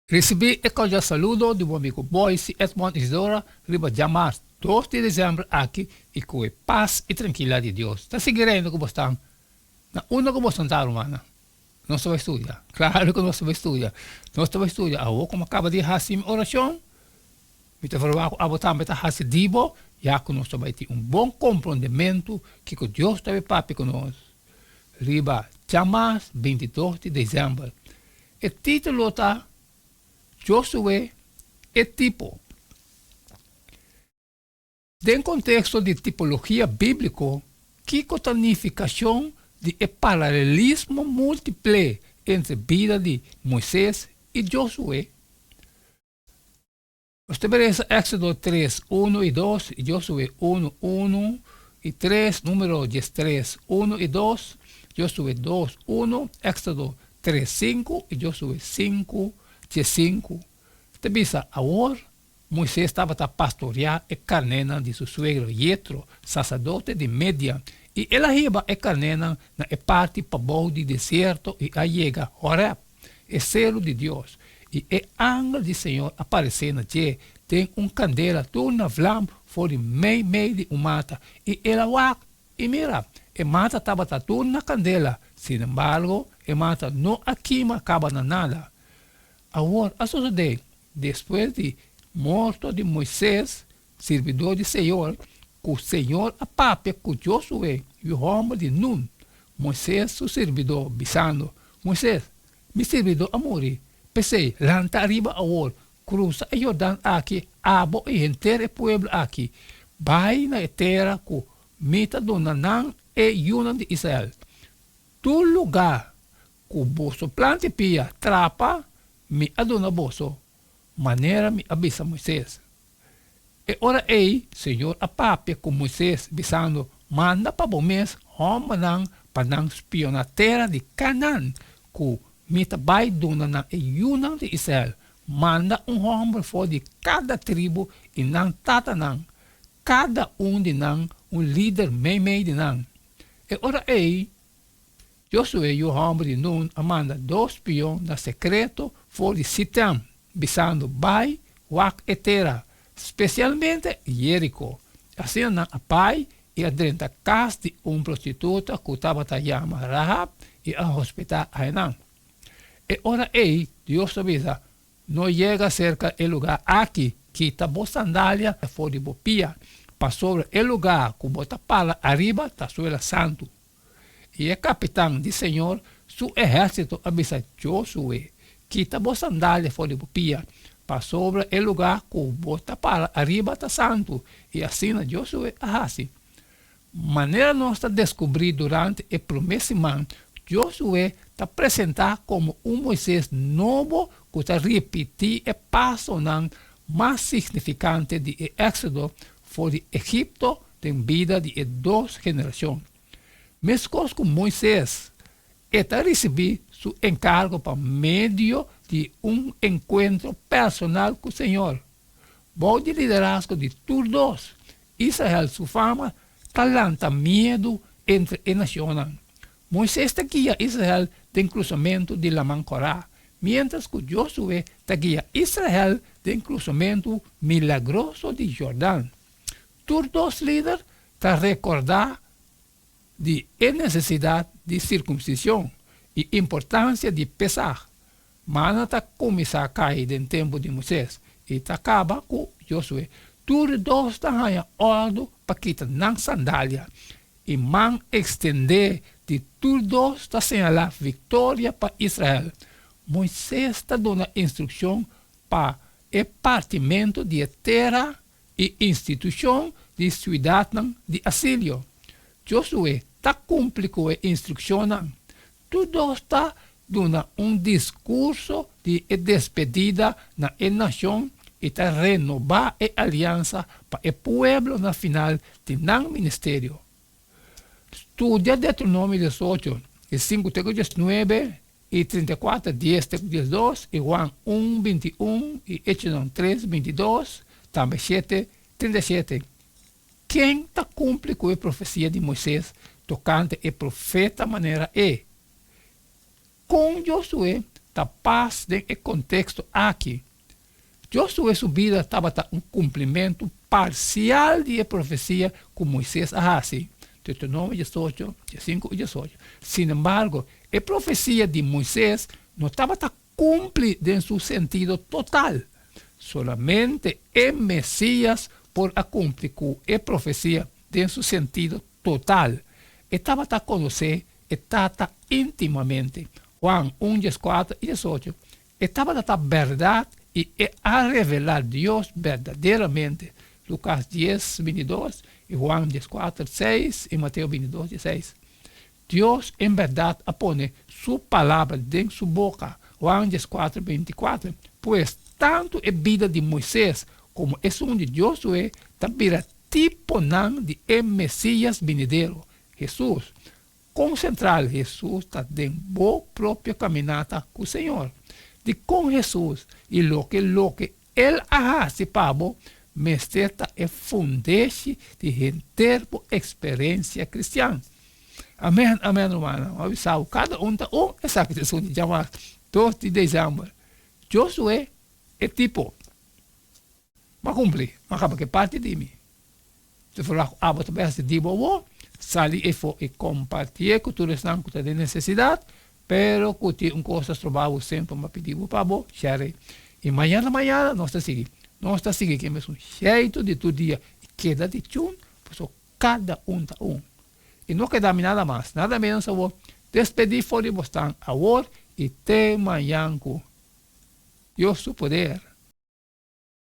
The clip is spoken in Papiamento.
Risibí e kordial saludo di bo amigu Boyce Edmond Isidora riba djamars dos di desèmber aki i ku e pas i trankilidat di Dios ta sigui reina ku bosnan na unda ku bosnan ta rumannan. Nos ta bai studia, klaru ku nos ta bai studia. Nos ta bai studia awor ku mi a kaba di hasi mi orashon, mi ta verwagt ku abo tambe ta hasi di bo, ya ku nos ta bai tin un bon komprondementu kiko Dios ta bai papia ku nos riba djamars 22 di desèmber. E título ta Josué, e tipo. Den konteksto di tipologia bíbliko, kiko ta nifikashon di e paralelismo múltiple entre bida di Moisés i Josué? Nos ta bira esa Éxodo tres, unu i dos, i Josué unu, unu i tres, Número diestres, unu i dos, Josué dos, unu, Éxodo tres, sinku, i Josué sinku, diesinku. Ta bisa, Awor Moisés tabata pastoriá e karnénan di su suegro Yetro, saserdote di Midian, i el a hiba e karnénan na e parti pabou di desierto i a yega Horeb, e seru di Dios. I e angel di señor a paresé na dje den un kandela tur na vlam for di meimei di un mata, i el a wak, i mira, e mata tabata tur na kandela, sinembargo, e mata no a kima kaba na nada. Awor a sosodé, despues di morto di Moises, sirbidó di señor, ku señor a papia ku Josué, yu hòmber di Nun, Moises su sirbidó, bisando, Moises, mi sirbidó a muri. P'esei, lanta ariba awor, krusa e Jordan aki, abo i henter e pueblo aki, bai na e tera ku mi ta duna nan e yunan di Israel. Tur lugá ku boso planta pia trapa, mi a duna boso, manera mi a bisa Moises. E ora ei Señor a papia ku Moises, bisando, Manda pa bo mes hòmbernan pa nan spioná tera di Kanaan, ku mi ta bai duna na e yunan di Israel. Manda un hòmber for di kada tribu i nan tatanan, kada un di nan un lider meimei di nan. E ora ei Josué, yu hòmber di Nun, a manda dos spion na sekreto for di Sitem, bisando, Bai, wak e tera, spesialmente Jeriko. Asina nan a bai i a drenta kas di un prostituta ku tabata yama Rahab i a hospedá einan. E ora ei Dios a bisa, No yega serka e lugá aki, kita bo sandalia for di bo pia, pasobra e lugá ku bo ta para ariba ta suela santu. I e kapitan di señor su ehérsito a bisa Josué, Kita bo sandalia for di bo pia, pasobra e lugá ku bo ta para ariba ta santu. I asina Josué a hasi. Manera nos ta deskubrí durante e promé siman, Josué ta presentá komo un Moisés nobo ku ta ripití e pasonan mas signifikante di e Éksodo for di Egipto den bida di e dos generashon. Meskos ku Moisés, e ta risibí su enkargo pa medio di un enkuentro personal ku Señor. Bou di liderazgo di tur dos, Israel su fama ta lanta miedu entre e nashonnan. Moisés ta guia Israel den krusamentu di Laman Kòrá, miéntras ku Josué ta guia Israel den krusamentu milagroso di Jordan. Tur dos lider ta rekordá di e nesesidat di sirkumsishon i importansia di Pesaj. Mana ta kuminsá kai den tempu di Moisés i ta kaba ku Josué. Tur dos ta haña òrdu pa kita nan sandalia, i man ekstendé di tur dos ta señalá viktoria pa Israel. Moisés ta duna instrukshon pa e partimentu di e tera i institushon di siudatnan di asilio. Josué ta kumpli ku e instrukshonnan. Tur dos ta duna un diskurso di e despedida na e nashon i ta renobá e aliansa pa e pueblo na final di nan ministerio. Studia Deuteronomio diesocho, di sinku te ku diesnuebe i 34, dies te ku diesdos, i Juan un, bintiun, i Echonan tres, bintidos, tambe shete, 37. Ken ta kumpli ku e profesia di Moises tokante e profeta manera e? Kon Josué ta pas den e konteksto aki. Josué su bida tabata un kumplimentu parsial di e profesia ku Moises a hasi, Deuteronomio 18, 15 i 18. Sinembargo, e profesia di Moises no tabata kumpli den su sentido total. Solamente e Mesias por a kumpli ku e profesia den su sentido total. E tabata konosé e Tata íntimamente, Juan un, 14 i 18. E tabata ta bèrdat i e a revelá Dios berdaderamente, Lukas 10, 22 i Juan 14, 6 i Mateo 22, 16. Dios en bèrdat a pone Su palabra den su boka, Juan 14, 24. Pues, tantu e bida di Moises komo esun di Josué ta bira tiponan di e Mesias binidero, Hesus. Kon sentral Hesus ta den bo propio kaminata ku Señor? Dikon Hesus i loke loke El a hasi pa bo mester ta e fundeshi di henter bo eksperensia kristian? Amen, amen rumannan. Mi a bisa bo kada un ta un, esaki ta esun di djamas 2 di desèmber. Josué e tipo. M'a kumpli, m'a kaba ku e parti di mi. Te verwagt ku abo ta bai hasi di bo awor, sali efo i kompartié ku tur esnan ku ta den nesesidat, pero ku tin un kos ta stroba bo semper m'a pidi bo pa bo share. I mañana mañana nos ta sigui. Nos ta sigui ku e mesun sheitu di tur dia i keda di chun, pasobra kada un ta un. I no keda mi nada mas, nada menos awor, despedí for di bosnan awor i te mañan ku Dios su poder.